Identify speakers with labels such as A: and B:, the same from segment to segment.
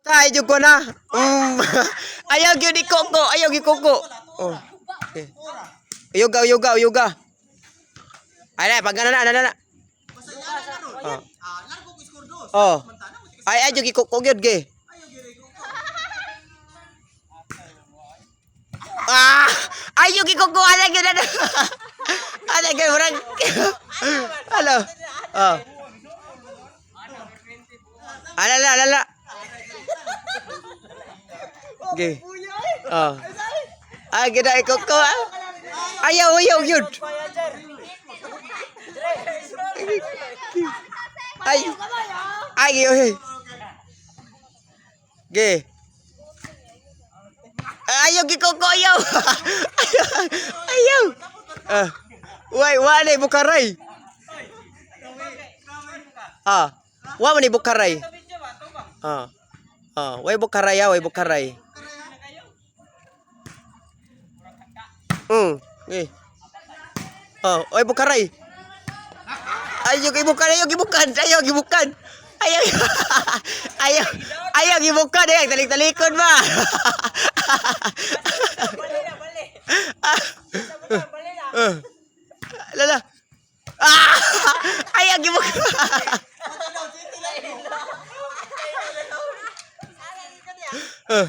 A: Kay jud ko na. Ayaw gyud ikoko, ayaw gyud koko. Oh. Okay. Uyuga, uyuga, uyuga. Ay na, pag na na na na. Oh. Oh. Ay ay jud ikoko gyud ge. Ah! Ay jud ikoko ala gyud na. Ala gyud murag. Halo. Oh. Ala la ala la. Okay. Oh. Ay gid ay koko. Ah. Ayaw ayaw gyud. Ay. Ay ay. Ge. Ayaw gikoko ayaw. Ayaw. Ah. Way wa ni bukaray. Ah. Wa man ni bukaray. Ah. Ah, way bukaray ah, way bukaray. Eh. Oh, oy bukaray. Ayaw gibukan, ayaw gibukan, ayaw gibukan. Ayaw. Ayaw. Ayaw gibukan, ayaw talik-talikon ba. Ah. Ah. Lala. Ah! Ayaw gibukan. Ah.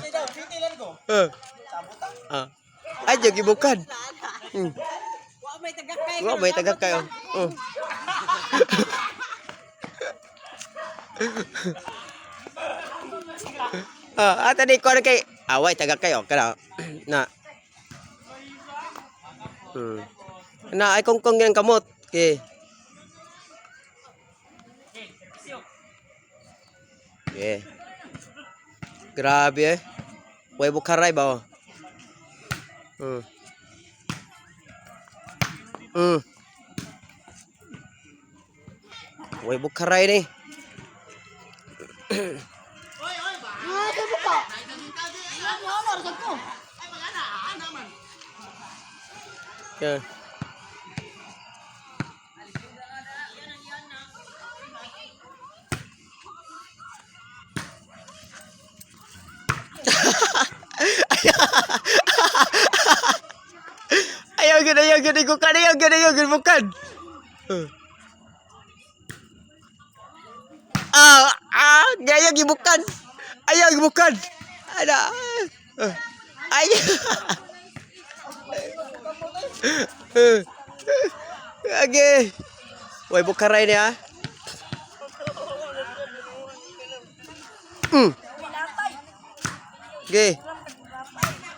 A: Ah. Ah. Ayaw gibukan.
B: Wa may tagakay.
A: Wa may tagak kayo. Oh. Ah, ata ni ko na kay away tagak kayo kana. Na. Na ay kong yang kamot. Okay. Okay. Grabe eh. Way bukaray ba oh. Way bukaray ni.
B: Ah, kay buka. Ano ano ko?
A: Yeah. Ayaw gyud igukan, ayaw gyud bukan. Ah, ah, ayaw gibukan. Ayaw gibukan. Ada. Ah. Ay. Okay. Way bukaray niya. Okay.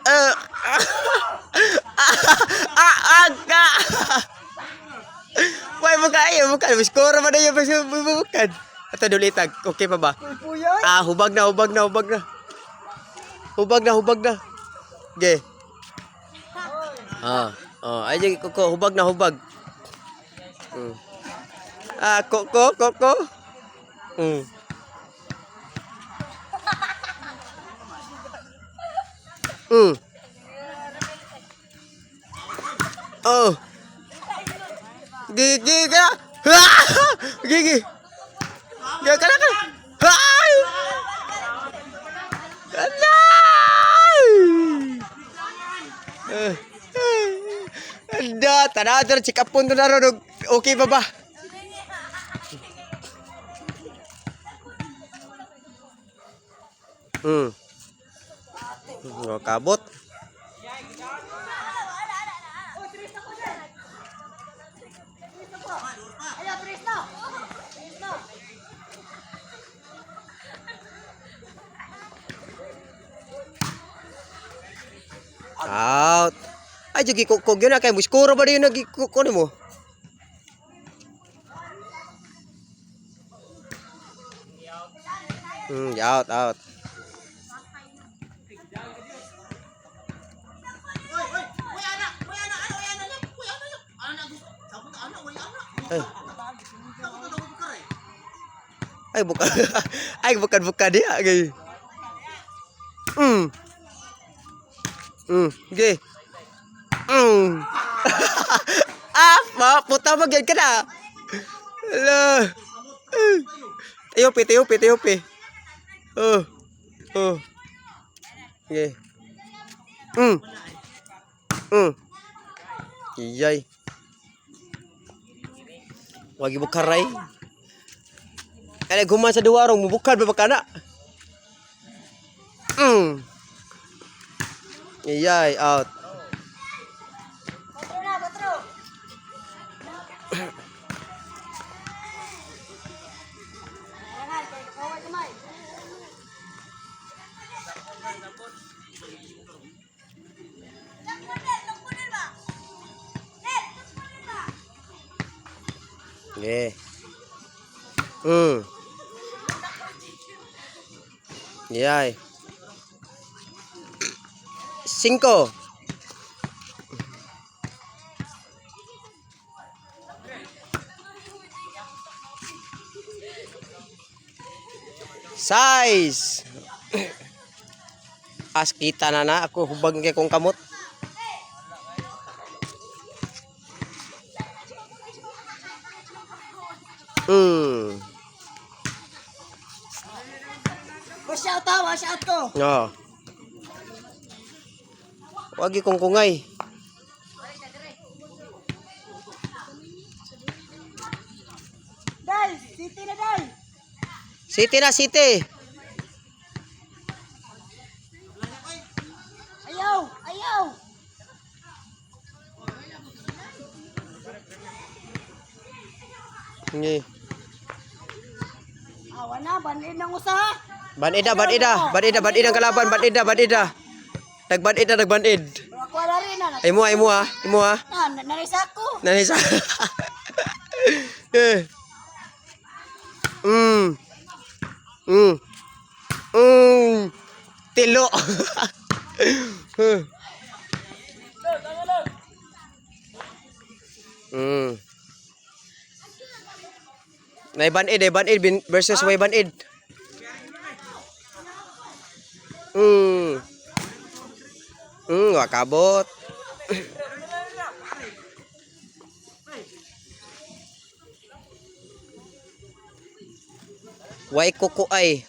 A: Ah, ah, ah, ka. Way buka ay, bukan. Score man na yun, bukan. Ato dulitag. Okay pa ba? Ah, hubag na, hubag na, hubag na. Hubag na, hubag na. Okay. Ah, oh, ay koko, hubag na hubag. Ah, koko, koko. Oh. Gigi ka. Ah! Gigi. Gigi ka na ka. Ay! Alay! Eh, eh. Anda, tanadar, check up na ron. Okay ba ba? Oh, kabot.
B: Ayaw, tres na. Tres na.
A: Out. Ay, jugi ko yun na kay muskuro ba yun nagikuko nimo? Out, out. Ay. Ay, bukan. Ay, bukan bukan dia gay. Gay. Ah, ma, puta magyad ka na. Ala. Tayopi, tayopi, tayopi. Oh. Oh. Okay. Iyay. Wagi bukaray. Kaya guman sa duwarong, mubukad ba ka na? Iyay, out.
B: Patro na, patro. Alangan, kay kaway kamay.
A: Okay. Iyay. 5. Size. As kita na na ako hubag kay kong kamot.
B: Wash out ha, wash out ko.
A: No. Wagi kong kungay.
B: Dai, city na dai.
A: City na city.
B: Ayaw, ayaw.
A: Ngi.
B: Awa na, banlin ng usa ha.
A: Banida, banida, banida, banida ang kalaban, banida, banida. Nagbanid na, nagbanid.
B: Pero ako wala rin na.
A: Ay mo, ay mo ha, imo ha.
B: Na, nanay sa ako.
A: Nanisa. Eh. Tilo. Nay banid, ay banid versus way banid. Wakabot. Way kuko ay.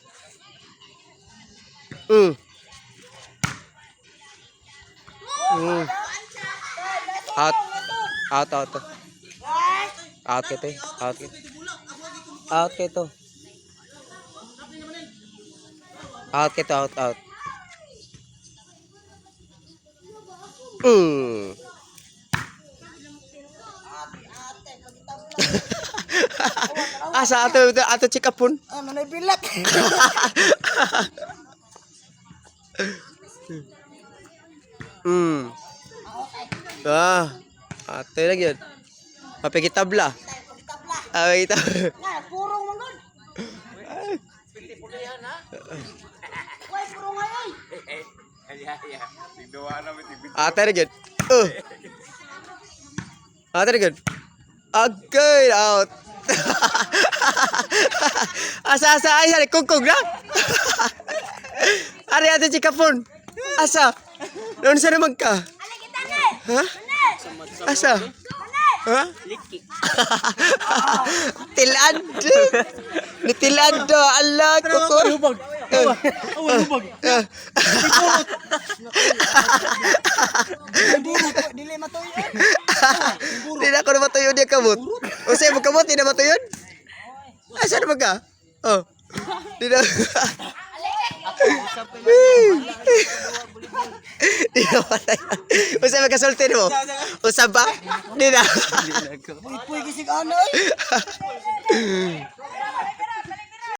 A: Out. Out, out. Out kito eh. Out kito. Out kito. Out kito, out, out. Asa ato ato chikapon.
B: Ah, nanay bilak.
A: Ah, ate lagi yun. Mapikitabla. Ah, mapikitabla.
B: Nga, purong man gud. Way, purong ay ay.
A: Ate lagi yun. Ate lagi yun. Agay, out. Asa, asa, ay, ay, kungkong na. Ari, ate chikapon. Asa? Noon sa naman ka? Ha? Asa? Ha? Tilad. Nitilad do. Allah ko.
C: Hubag. Awa, hubag.
B: Dili matuyo. eh.
A: Di na ako na matuyo niya kamot. O sa'yo mo kamot, di na matuyon? Asa na ka? Oh. Di na. Di na matuyon. O sa'yo magkasulti mo? Usab ba? Di na.
B: Puy, puy gisig ano ay.